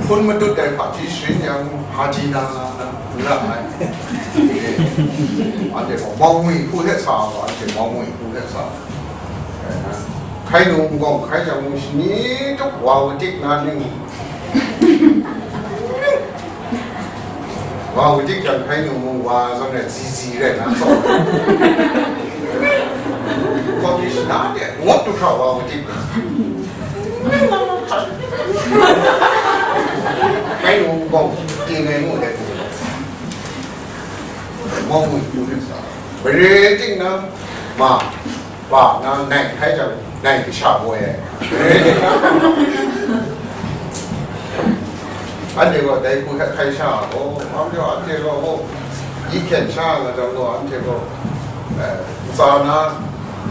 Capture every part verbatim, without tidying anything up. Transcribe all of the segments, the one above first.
Hpun matut ai hpaji sharin yang, hpaji na nga na, n ra ai. Anhte gaw, mawngwi hku hte sa gaw, anhte mawngwi hku hte sa. Hkai nu n gawng hkai jang mung, shani tup wa kadik na ning, wa kadik jang hkai nu mung, wa zawn rai zizi rai na, tsawm. Kawk di shana de, ngut du hkra wa kadik na. Hkai nu n gawng, ting ai mu de. Mawng mu hku hte sa. Mare ting na, ma, ba na, nai hkai jang, nai kasha boi ai. Mare ting. Anhte gaw dai hku hte hkai sha gaw, anhte gaw, anhte gaw, gaw, yi hkyen sha nga jang gaw, anhte gaw, eh, ntsa na,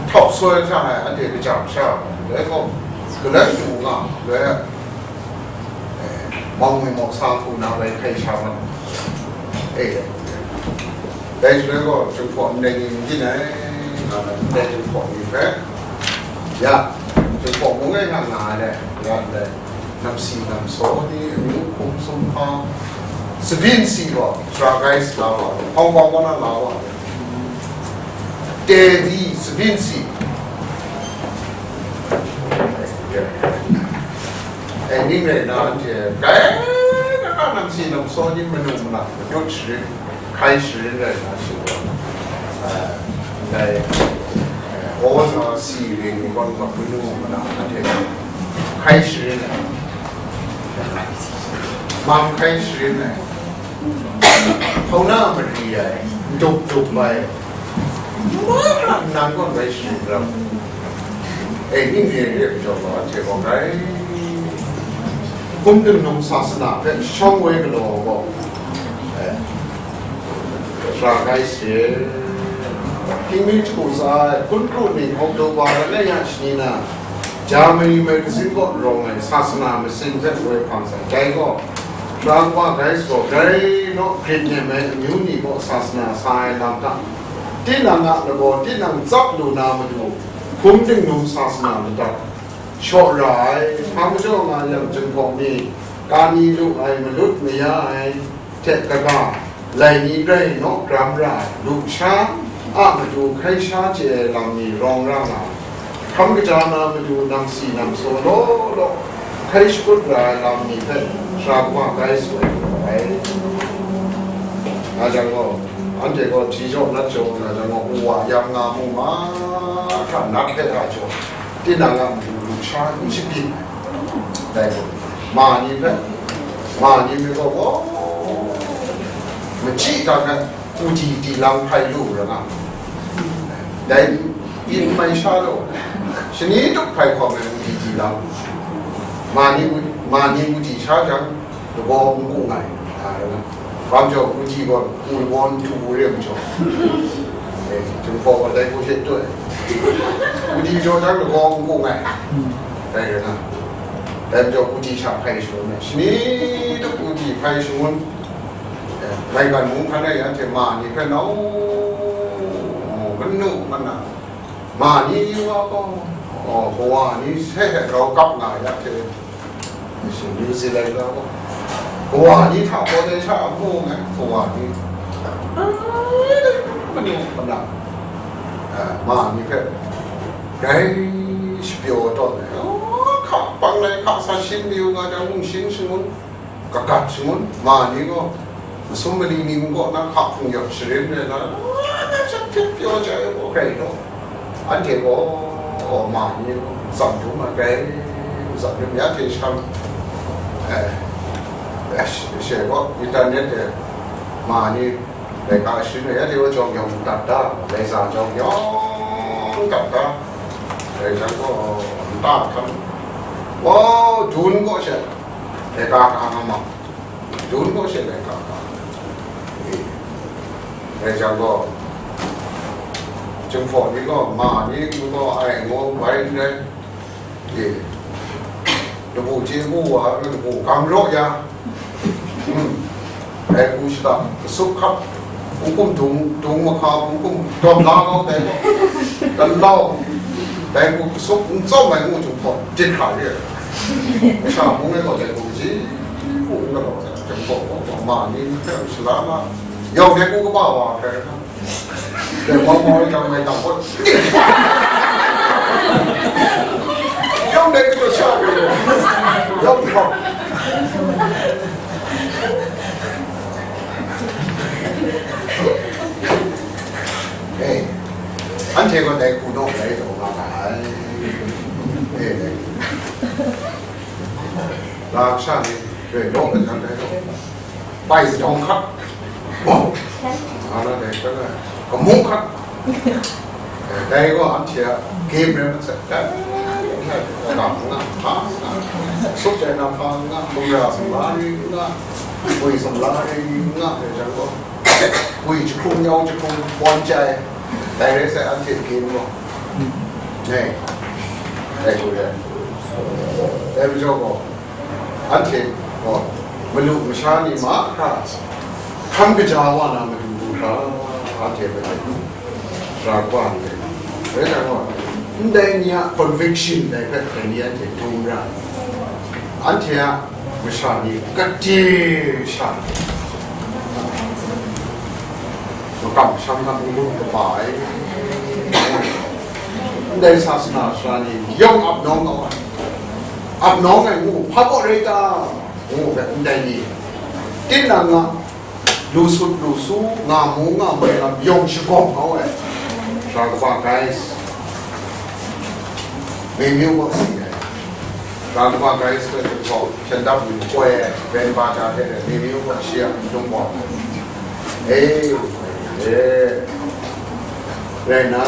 htawk soi sha ai, anhte kajam sha, dai gaw, galai du nga, dai, eh, mawng mi mawk sa hku na bai hkai sha ma. Eh, dai shaloi gaw, Jinghpaw ndai ni n byin ai, nga na, ndai Jinghpaw ni hpe, ya, Jinghpaw mung e nga nga ai, ya, ndai, namsi namsaw ni, amyu hkum sumhpa, Sabyin si gaw, Sara Gais la wa, Hong Kong kaw na la wa, Tedi Sabyin si. Eh, ning rai na, anhte, kai, kai, kai, namsi namsaw ni manu mana, mayut sharin, hkai sharin rai na shi gaw, eh, ndai, eh, aw sa si re ni gaw, manu mana, anhte, hkai sharin rai. Mang hkai sharin ai, hkauna mari ai, dup dup ai, mara nnan gaw bai sharin ram. E, ning re re pjaw gaw, anhte gaw rai. Hkum Tingnu sasana hpe shawng woi galaw gaw, e, Sara Gais, hping mi hku tsa ai, hkun kru ning Oktoba langai ya shani na, Germany magazin kaw rawng ai sasana masin hpe woi hpang sai. Dai gaw, Sara Gais gaw grai naw grit nem ai amyu ni kaw sasana sa ai lam hta, tinang a lagaw tinang tsap lu na matu, Hkum Tingnu sasana madat shaw ra ai, hpa majaw nga yang, Jinghpaw mi, ka ni lu ai, malut maya ai, hte kaga, lai ni grai naw gram ra ai, lusha a matu hkai sha chye ai lam ni rawng ra nga ai, hkam kaja na matu namsi namsaw law law hkai shakut ra ai lam ni hpe Sara Gais bai galaw ai. Nga jang gaw, anhte gaw hti jaw nat jaw nga jang gaw, u wa yang nga mu mahkra nat hpe a jaw, tinang a matu lusha n shabyin ai. Dai gaw, ma ni hpe, ma ni hpe gaw, gaw, machyi hta hkrat, u di di lang hpai lu ra nga. Dai byin mai sha law, shani tup hpai hkawm ai u di di lang. Ma ni u, ma ni u di sha jang, lagaw n kung ai, a, ra nga. Bam jaw, u di gaw, u lagaw n htu u re majaw. Eh, Jinghpaw gaw dai hku she tut ai. U di jaw jang lagaw n kung ai. Dai rai na. Dai majaw, u di sha hpai shangun ai. Shani tup u di hpai shangun. Eh, maigan mung hkan e, anhte ma ni hpe nau, oh, manu mana. Ma ni wa gaw, oh, kawa ni hte hte grau kap nga ya hte, New Zealand la gaw, kawa ni hta pawt ai sha a mu ai, kawa ni, manu mana, eh, ma ni hpe grai shapyaw tawn ai, oh, hka pang lai, hka sa shin mayu nga jang, mung shin shangun, kagat shangun, ma ni gaw, masum mali ni nkaw na hka hpung yawk sharin rai na, shat hpyit pyaw jai gaw grai taw, anhte gaw, ma ni gaw, tsam dum ai grai, tsam dum ya hte sham, eh, eh, she gaw, internet e, ma ni, laika sharin ai, ya hte gaw jawng yawng dat da, laika jawng yawng dat da, dai jang gaw, nta hkam, gaw, dun gaw she, laika ka nga ma, dun gaw she laika ka. Eh, dai jang gaw, Jinghpaw ni gaw, ma ni gaw, ai ngaw bai n rai. Eh, labu chye mu wa, labu gam raw ya. Hmm. Dai hku shada, kasup hkap, hkum dung, dung mahka, hkum dawm la kau dai gaw, dan lau, dai hku kasup n tsawm ai ngu Jinghpaw, dit hkra re ai. Masha mung e gaw dai hku kaji, hku Yawng dai ku kaba wa hkrai na, dai wa maw, dang mai dang gaw, yawng dai ku sha, yawng hkawm. Anhte gaw dai hku naw rai taw nga ga ai. E, dai hku. Ga sha ni, re, naw ga jang dai taw. Bai zidawng hkat. Wow. Nga na dai hkat na. Kamung hkat. E, dai gaw anhte a game rai masat. Dai, dai, dai, dai, nga, nga. Suk jai na hpa nga, mung ra sung la ri nga, gwi sung la ri nga, dai jang gaw. Gwi jahkrung, yau jahkrung, pawn chyai, dai rai sai, anhte game gaw. Nei, dai hku re. Dai majaw gaw, anhte gaw, malu masha ni mahkra, hkam kaja wa na matu hkra, anhte hpe, sara kaba ni, rai nang gaw, ndai ni a conviction dai hpe, dai ni anhte dum ra, anhte a masha ni kade sha makam sham lam n gun kaba ai. Ndai sasana sara ni yawng ap nawng kau ai, ap nawng ai ngu, hpa baw rai ta? Ngu hpe ndai ni, tinang a lu sut lu su, nga mu nga mai lam yawng shagawng kau ai. Sara kaba Gaius, Mengmyu gaw si ai. Sara kaba Gaius hpe hpyen dap lu koi ai, ben ba ta hte mengmyu gaw shi a lung bawng ai. E, e, rai nna,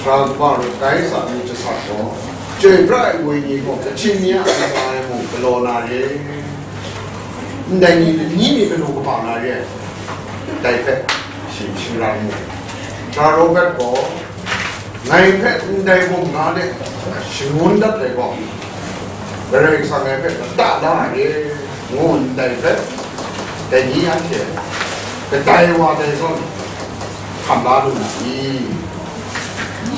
sara kaba Gaius a myit jasat gaw, chyoi pra ai wenyi gaw, kachyin ni a ntsa e mung galaw na re. Ndai ni, ni mi galaw kaba na re ai, dai hpe shi shingran mu ai. Sara Robert gaw, ngai hpe ndai mung nga de shangun dat ai gaw, Karai Kasang ngai hpe lata la ai re, ngu ndai hpe, dai ni anhte kadai wa dai zawn hkam la lu na i?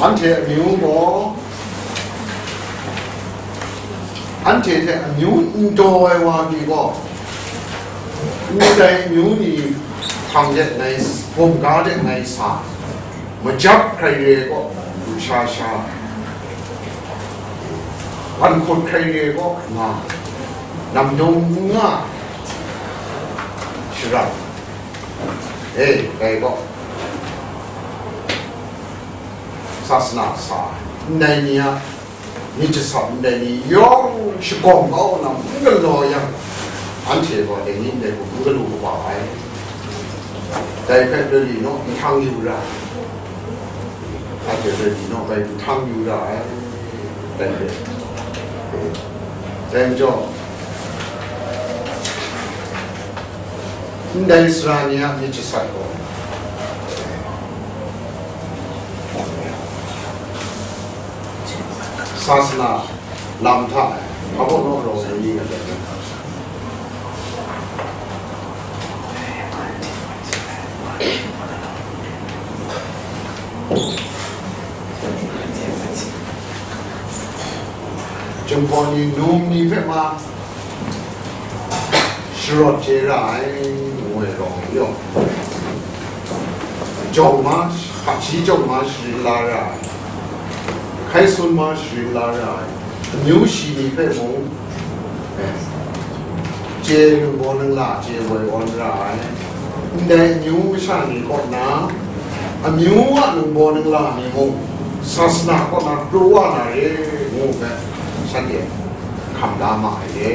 Anhte amyu gaw, anhte hte amyu n daw ai wa pyi gaw, ndai amyu ni hpang de ngai s-, hkungga de ngai sa, majap hkrai re ai gaw, lu sha sha, wan hkut hkrai re ai gaw, nga, namdung n nga, sharap, e, dai gaw, sasana sa, ndai ni a myit jasat ndai ni yawng shagawng kau na n galaw yang, anhte gaw dai ni ndai hku n galu kaba ai. Dai hpe loi li naw nhtang yu ra ai. Anhte loi li naw bai nhtang yu ra ai. Dai hpe, dai majaw, ndai sara ni a myit jasat gaw, sasana lam hta e, hpa baw naw rawng ai ni nga ai. Jinghpaw ni num ni hpe ma sharawt chye ra ai, ngu ai rawng yawng, jawng ma, hpaji jawng ma sharin la ra ai, hkai sun ma sharin la ra ai, amyu shi ni hpe mung, eh, chye ningbaw ningla chye woi awn ra ai. Ndai amyu masha ni kaw na, amyu a ningbaw ningla ni mung, sasana kaw na pru wa na re, ngu hpe, shanhte hkam da ma ai re.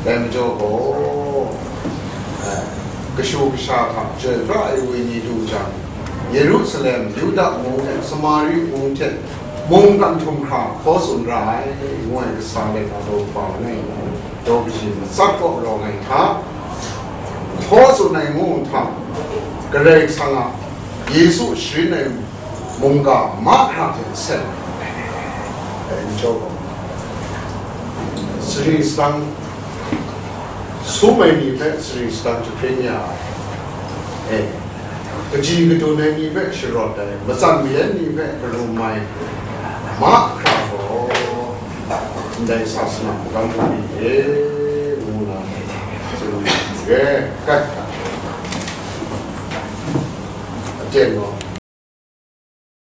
Dai majaw gaw, eh, kashu kasha hta chyoi pra ai wenyi du jang, Yerusalem, Yuda mung, Samari mung hte mungkan htum hkra hkaw tsun ra ai, ngu ai kasa laika daw kaba langai nna, daw kaji matsat kaw rawng ai hta, hkaw tsun ai ngu hta, Karai Kasang a Yesu sharin ai mungga mahkra hte nsen ai. Dai majaw gaw, sari sadang sum ai ni hpe sari sadang jahpring ya ai. E, kaji kadun ai ni hpe sharawt ai, matsan mayan ni hpe karum ai mahkra gaw, ndai sasana magam bungli e, ngu na, Re, kai. Aten gaw,